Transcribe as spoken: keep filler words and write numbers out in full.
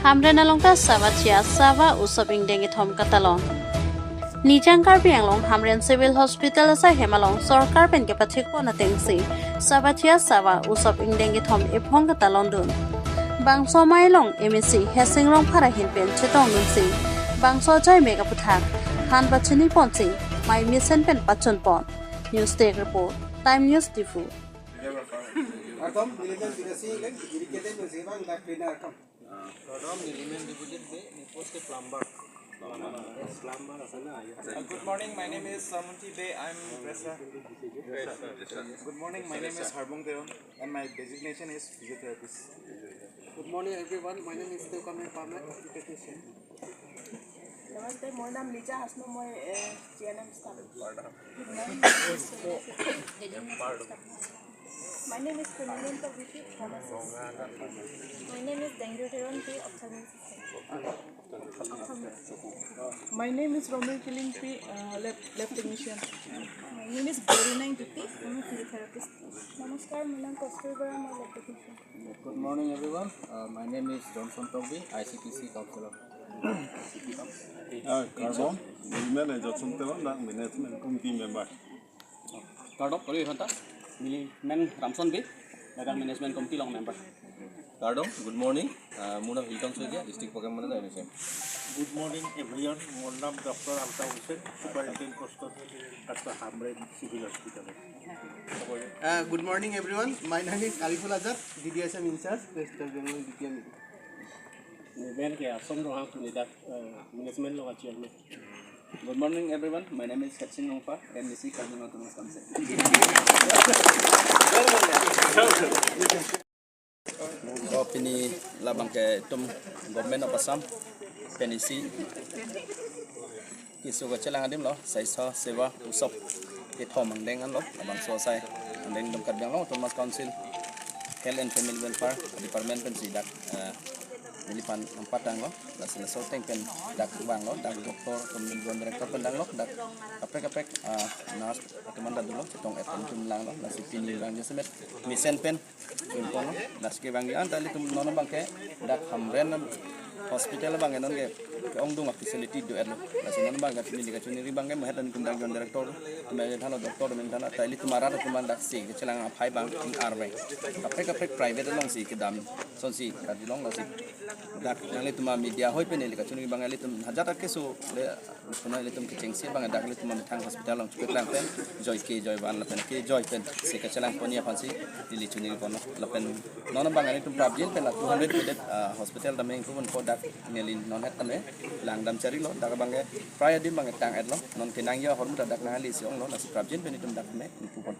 Hamren along ta Savathiya Sava Utsav ingdeng kethom katalon. Nijang Karbi Anglong Hamren Civil Hospital asai hem along sorkar pen kepathik pon atengsi Savathiya Sava Utsav ingdeng kethom ephong katalon dun. Bangso amei along M A C Hersing Rongphar ahin pen chetong dunsi bangso ajaimek aputhak han pachini ponsi mei mesen pen pachun pon. News Desk Report, Time News Diphu. Kardom, nelimen Bidya Sing Engleng, iri kete nung sebang dak pina kam. Kardom, nelimen Dibujit Bey, ne post ke plumber. Yes, plumber ase na, yes. Uh, good morning, my name is Samunti Bey, I'm dresser. Good morning, my name is Harbong Teron, and my designation is physiotherapist. Good morning, everyone. My name is Teokame Pamek, occupation. Namaste, মোৰ নাম লিজা হাছনো, মই G N M staff. My name is Kunimento Vicky, pharmacist. My name is Dengdu Teron P, ophthalmologist. My name is Romil Kiling P, uh, lab, lab technician. My name is Glorinang Diti, I'm a physiotherapist. নমস্কাৰ, মোৰ নাম কস্তুৰবা, মই lab technician. Good morning, everyone. Uh, my name is Johnson Tokbi, I C T C counselor. Ah, kardom, nelimen Johnson Teron, dak management committee member. Kardom, kori hanta, nelimen Ramson Bey, dak management committee along member. Kardom, good morning. Uh, মোৰ নাম হিলটন Saikia, district program manager, N H M. Good morning, everyone. মোৰ নাম doctor Altaf Hussain, superintendent post of Doctor Hamren Civil Hospital. Uh, good morning, everyone. My name is Ariful Azad, D D S M in charge, West Bengal D T M. Ben ke asom rohang puni dak, uh, management along chairman. Good morning, everyone. My name is Hersing Rongphar, M A C Karbi Anglong Autonomous Council. Oh, pini labang ke itum Government of Assam pen isi keso kachelang adim lo, Savathiya Sava Utsav kethom angdeng anlo, labangso asai angdeng itum Karbi Anglong Autonomous Council Health and Family Welfare Department pensi dak, eh, neliphan nangpatanglo, lasi laso ateng pen dak vanglo, dak doctor atum, joint director pen vanglo, dak kaprek kaprek, ah, nurse atum anta dolo, chetong atum atum langlo, lasi pini vang jasemet mesen pen ingkon, lasi kevang an ta ilitum non abang ke dak Hamren hospital abang ke non ke ke-ongdung a-facility do-etlo. Lasi non abang ke pini kachuniri abang ke mahet an kum dak joint director, tum dak thanlo doctor, tum thanlo, ta ilitum arat atum an daksi kachelang aphai abang ing-ar abang. Kaprek kaprek private alongsi kedam asonsi karjulong, lasi dak nanglitum a-media hoi pen ili kachuniri abang ilitum hajat akeso le, sona ilitum kechengsi abang dak ilitum amethang hospital along chukut lang pen joi ke joi van lapen ke joi pensi kachelang pon-i aphansi ili chuniri ponlo. Lapen non abang ilitum prapjin pen la two hundred bedded, ah, hospital dam ingpu ponpo, dak neli non het tame langdam charilo, dak abang ke prai adim abang tang-etlo, non kenangji ahormu ta dak nanglisi onglo, lasi prapjin pen itum dak me ingpu pon.